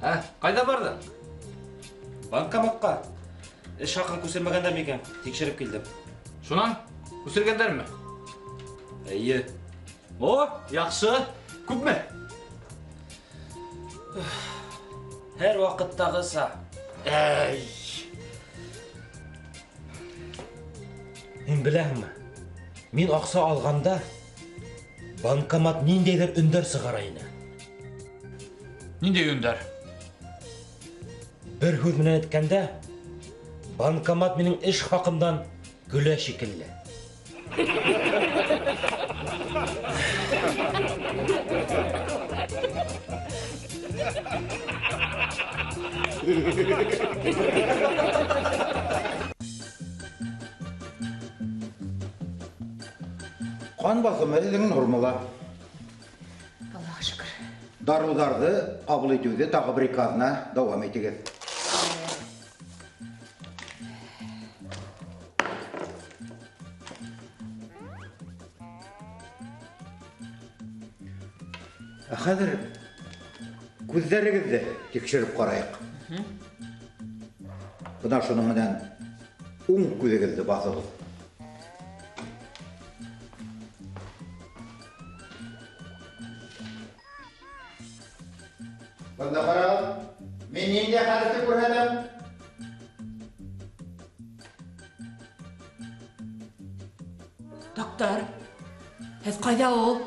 Ә, ҡайҙа барҙың? Банкоматҡа. Эш хаҡын күсермәгәндәр микән? Тикшереп килдем. Шунан күсергәндәрме? Эйе. О, яҡшы. Күпме? Һәр ваҡыттағыса. Әй. Һин беләһеңме? Мин аҡса алғанда банкомат ниндәйҙер өндәр сығара ине. Ниндәй өндәр? Бер һүҙ менән әйткәндә, банкомат минең эш хаҡымдан көлә шикелле. Ҡан баҫымы һеҙҙең нормала. Аллаға шөкөр. Дарыуҙарҙы ҡабул итеүҙе тағы бер ике аҙна дауам итегеҙ. Ә хәҙер күҙҙәрегеҙҙе тикшереп ҡарайыҡ. Бына шуның менән уң күҙегеҙҙе баҫығыҙ. Бында ҡарағыҙ, мин ниндәй хәрефте күрһәтәм? Доктор, һеҙ ҡайҙа ул?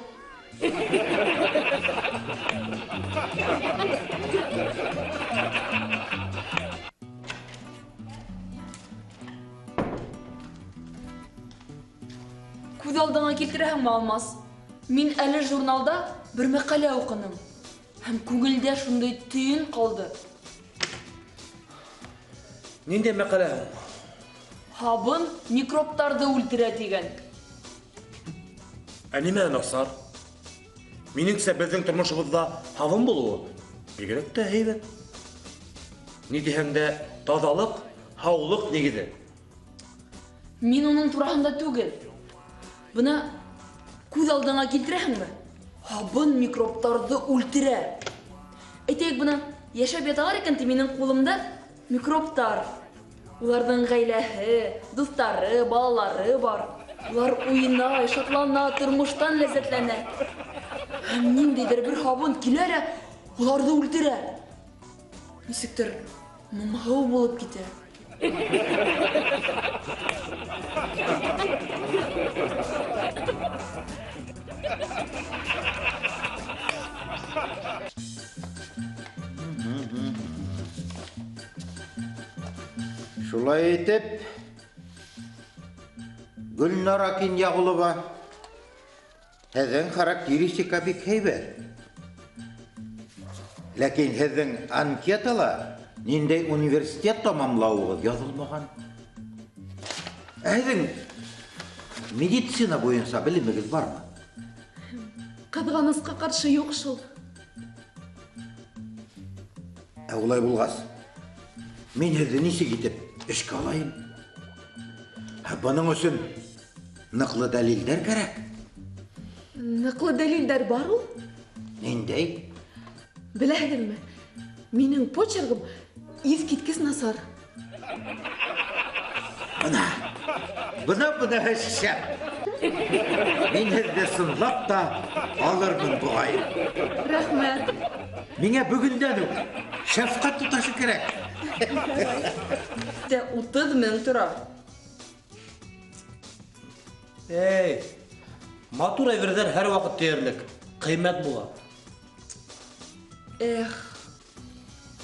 Күҙ алдыңа килтерәһеңме, Алмаз? Мин әле журналда бер мәҡәлә уҡыным. Һәм күңелдә шундай төйөн ҡалды. Ниндәй мәҡәлә һуң? Һабын микробтарҙы үлтерә тигән. Ә нимә насар? Минеңсә, беҙҙең тормошобоҙҙа һабын булыуы бигерәк тә һәйбәт. Ни тиһәң дә, таҙалыҡ, һаулыҡ нигеҙе. Мин уның тураһында түгел. Бына күҙ алдыңа килтерәһеңме? Һабын микробтарҙы үлтерә. Әйтәйек, бына йәшәп яталар икән, ти, минең ҡулымда микробтар. Уларҙың ғаиләһе, дуҫтары, балалары бар. Улар уйнай, шатлана, тормоштан ләззәтләнә. Һәм ниндәйҙер бер һабын килә лә уларҙы үлтерә. Нисектер моңһоу булып китә. Шулай итеп, Гөлнара Кинйәғолова, һеҙҙең характеристика бик һәйбәт. Ләкин һеҙҙең анкетала ниндәй университет тамамлауығыҙ яҙылмаған. Ә һеҙҙең медицина буйынса белемегеҙ бармы? Ҡыҙғанысҡа ҡаршы юҡ шул. Ә улай булғас, мин һеҙҙе нисек итеп эшкә алайым? Ә бының өсөн ныҡлы дәлилдәр кәрәк. Ныҡлы дәлилдәр бар ул? Ниндәй? Беләһегеҙме, минең почергым иҫ киткес насар. Бына, бына, бына шәп. Мин һеҙҙе сынлап та алырмын буғай. Рәхмәт. Миңә бөгөндән үк шәфҡәт туташы кәрәк. Тә 30 мең тора. Эй, матур әйберҙәр һәр ваҡыт тиерлек ҡиммәт була. Эх,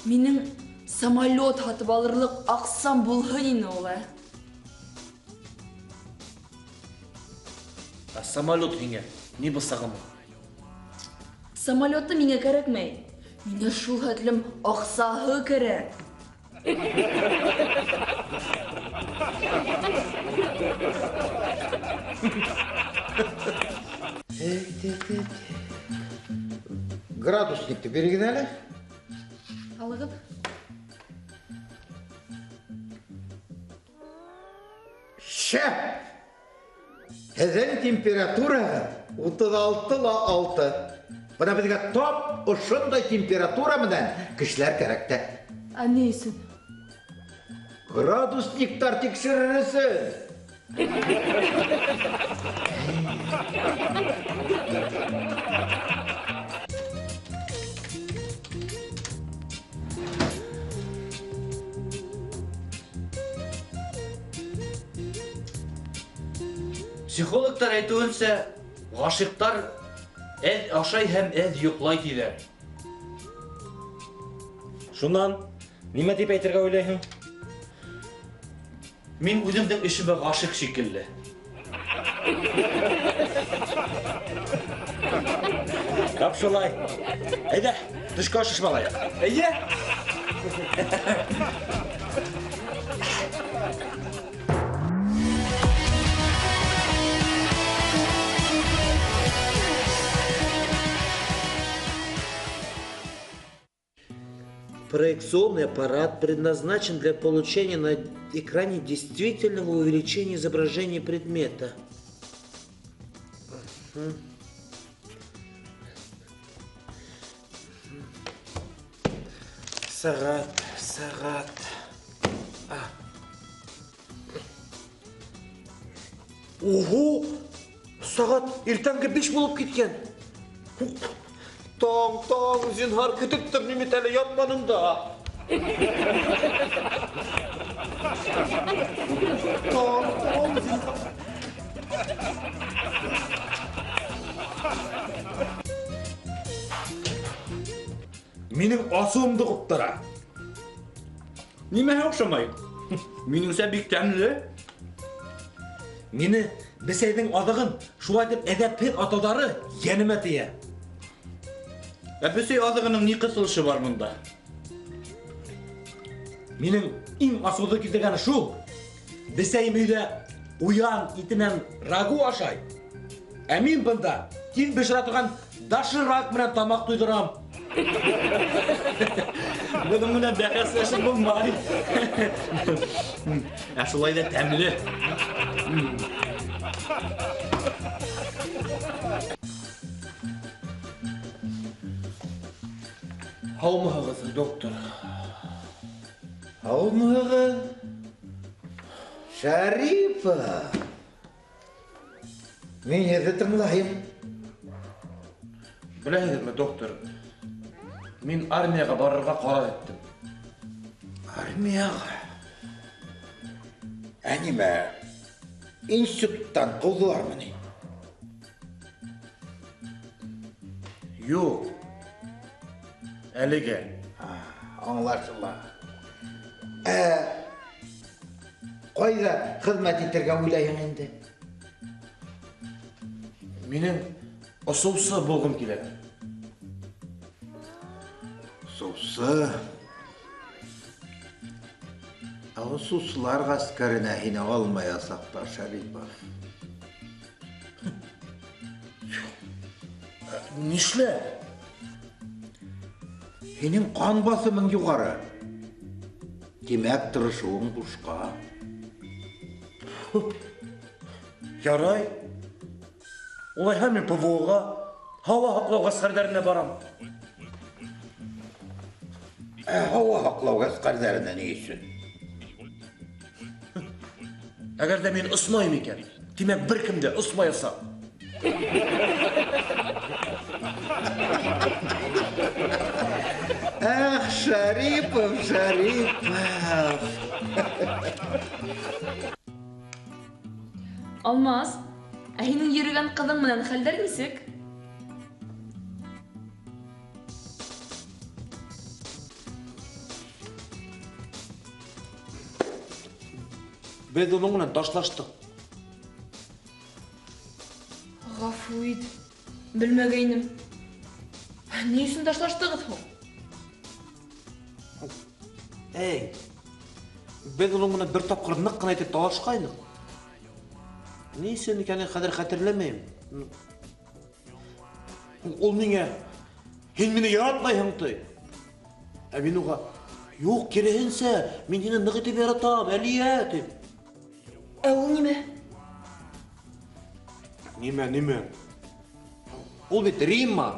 минең самолет һатып алырлыҡ аҡсам булһын ине ул, ә? Ә самолет һиңә ни бысағымы? Самолеты миңә кәрәкмәй. Миңә шул хәтлем аҡсаһы кәрәк. Градусникты бирегеҙ әле. Алығыҙ. Шәп! Һеҙҙең температурағыҙ 36,6. Бына беҙгә тап ошондай температура менән кешеләр кәрәк тә. Ә ни өсөн? Градусниктар тикшерер өсөн. Психологтар әйтеүенсә, ғашиҡтар әҙ ашай һәм әҙ йоҡлай тиҙәр. Шунан нимә тип әйтергә уйлайһың? Мин үҙемдең эшемә ғашиҡ шикелле. Тап шулай. Әйҙә, төшкө аш эшеп алайыҡ. Әйҙә. Проекционный аппарат предназначен для получения на экране действительного увеличения изображения предмета. Сағат, сағат. Ого! Сағат иртәнге 5 булып киткән. Таң, таң, зинһар көтөп тор, мин бит әле ятманым да. Таң, таң, зинһар. Минең асыуымды ҡуптара. Нимәһе оҡшамай? Минеңсә бик тәмле. Мине бесәйҙең аҙығын шулай итеп әҙәпһеҙ атауҙары йәнемә тейә. Ә бесәй аҙығының ни ҡыҫылышы бар бында? Минең иң асыуҙы килтергәне шул. Бесәйем өйҙә ҡуян итенән рагу ашай. Ә мин бында тиҙ бешерә торған доширак менән тамаҡ туйҙырам. Бының менән бәхәсләшеп булмай. Ә шулай ҙа тәмле. Һаумыһығыҙ, доктор? Һаумыһығыҙ, Шәрипов. Мин һеҙҙе тыңлайым. Беләһегеҙме, доктор, мин армияға барырға ҡарар иттем. Армияға? Ә нимә, институттан ҡыуҙылармы ни? Юҡ. Әлегә. Аңлашыла. Ҡайҙа хеҙмәт итергә уйлайһың инде? Минең осоусы булғым килә. Осоусы? Ә осоусылар ғәскәренә һине алмаясаҡтар, Шәрипов. Нишләп? Һинең ҡан баҫымың юғары. Тимәк, тырышыуың бушҡа. Ярай. Улайһа мин ПВО-ға, һауа һаҡлау ғәскәрҙәренә барам. Ә һауа һаҡлау ғәскәрҙәренә ни өсөн? Әгәр ҙә мин осмайым икән, тимәк, бер кем дә осмаясаҡ. Эх, Шәрипов, Шәрипов. Алмаз, ә һинең йөрөгән ҡыҙың менән хәлдәр нисек? Беҙ уның менән ташлаштыҡ. Ғәфү ит, белмәгәйнем. Ни өсөн ташлаштығыҙ һуң? Эй, беҙ уның менән бер тапҡыр ныҡ ҡына итеп талашҡайныҡ. Ни өсөн икәнен хәҙер хәтерләмәйем. Ул миңә, һин мине яратмайһың, ти. Ә мин уға, юҡ, киреһенсә, мин һине ныҡ итеп яратам, Әлиә, тип. Ә ул нимә? Нимә, нимә? Ул бит Римма.